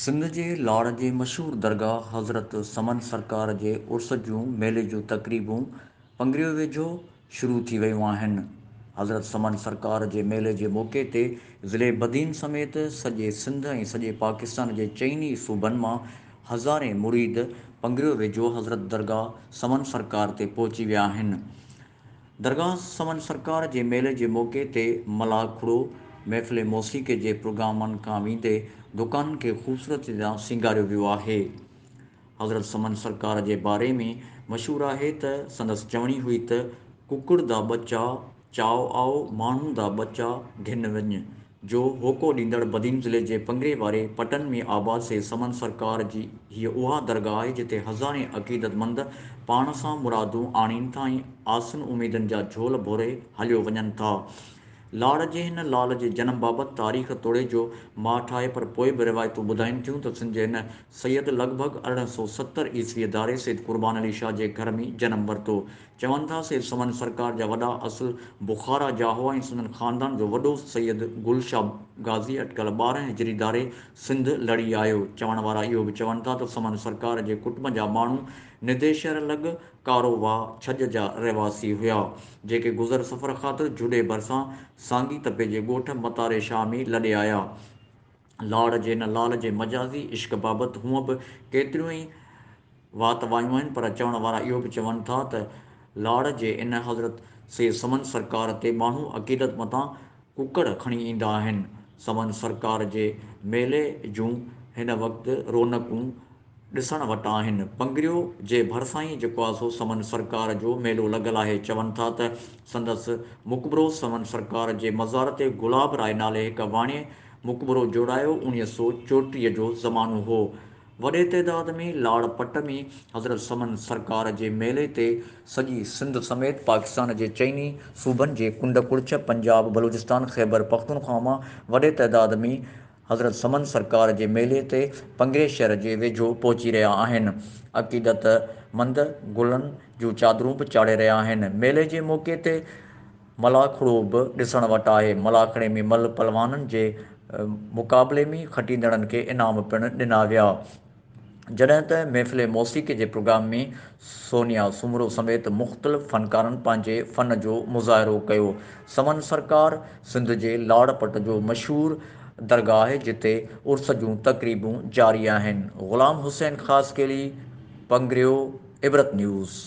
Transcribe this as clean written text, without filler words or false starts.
سنڌ جي لاڙ جي مشهور درگاهه حضرت سمن سرڪار جي عرس جون ميلي جون تقريبون پنگريو ويجهو شروع ٿي ويون آهن. حضرت سمن سرڪار جي ميلي جي موقعي تي ضلعي بدين سميت سڄي سنڌ ۽ سڄي پاڪستان جي چئن ئي صوبن مان هزارين مريد پنگريو ويجهو حضرت درگاهه سمن سرڪار تي پهچي ويا آهن. درگاهه سمن سرڪار جي ميلي جي موقعي تي ملاکڙو، محفل موسيقي جي پروگرامن کان ويندي دڪانن کي خوبصورتي سان سينگاريو ويو آهي. حضرت سمن سرڪار جي باري ۾ مشهور آهي ته سندس چوڻي هئي ته ڪڪڙ دا ٻچا چاء آء ماڻهو دا ٻچا گهن وڃ. جو هوڪو ڏيندڙ بدين ضلعي جي پنگري واري پٽن ۾ آباد سيد سمن سرڪار جي هيء اها درگاهه آهي جتي هزارين عقيدتمند پاڻ سان مرادون آڻين ٿا ۽ آسن اميدن جا جهول ڀوري هليو وڃن ٿا. لاڙ جي هن لال جي جنم بابت تاريخ توڙي جو ماٺ آهي پر پوء به روايتون ٻڌائين ٿيون ته سنڌ جي هن سيد لڳ ڀڳ 1870 عيسويء ڌاري سيد قربان علي شاهه جي گهر ۾ جنم ورتو. چون ٿا سيد سمن سرڪار جا وڏا اصل بخارا جا هئا ۽ سندن خاندان جو وڏو سيد گل شاهه غازي اٽڪل 12 هجري ڌاري سنڌ لڙي آيو. چوڻ وارا اهو به چون ٿا ته سمن سرڪار جي ڪٽنب جا ماڻهو ندي شهر لڳ ڪارو واهه ڇڄ جا رهواسي هيا، جيڪي گذر سفر خاطر جهڏي ڀرسان سانگي تپي جي ڳوٺ متاري شاهه ۾ لڏي آيا. لاڙ جي نه لال جي مجازي عشق بابت هونء به ڪيتريون ئي وات وايون آهن پر چوڻ وارا اهو به چون ٿا ته لاڙ جي ان حضرت سيد سمن سرڪار تي ماڻهو عقيدت متان ڪڪڙ کڻي ايندا آهن. سمن سرڪار جي ميلي جون هن وقت رونقون ڏسڻ وٽان آهن. پنگريو جي ڀرسان ئي جيڪو آهي سو سمن سرڪار جو ميلو لڳل آهي. چون ٿا ته سندس مقبرو سمن سرڪار جي مزار تي گلاب راء نالي هڪ واڻيي مقبرو جوڙايو. 1934 جو زمانو هو. وڏي تعداد ۾ لاڙ پٽ ۾ حضرت سمن سرڪار جي ميلي تي سڄي سنڌ سميت پاڪستان جي چئني صوبن جي ڪنڊ ڪڙڇ، پنجاب، بلوچستان، خيبر پختونخواهه مان وڏي تعداد ۾ حضرت سمن سرڪار جي ميلي تي پنگري شهر جي ويجهو پهچي رهيا آهن. عقيدت مند گلن جون چادرون به چاڙهي رهيا آهن. ميلي جي موقعي تي ملاکڙو به ڏسڻ وٽ آهي. ملاکڙي ۾ ملهه پهلوانن جي مقابلي ۾ کٽيندڙن کي انعام پڻ ڏنا ويا. جڏهن ته محفل موسيقي جي پروگرام ۾ سونيا سومرو سميت مختلف فنڪارن پنهنجي فن جو مظاهرو ڪيو. سمن سرڪار سنڌ جي لاڙ پٽ جو مشهور درگاهه آهي جتي عرس جون تقريبون جاري آهن. غلام حسين خاصخيلي، پنگريو، عبرت نيوز.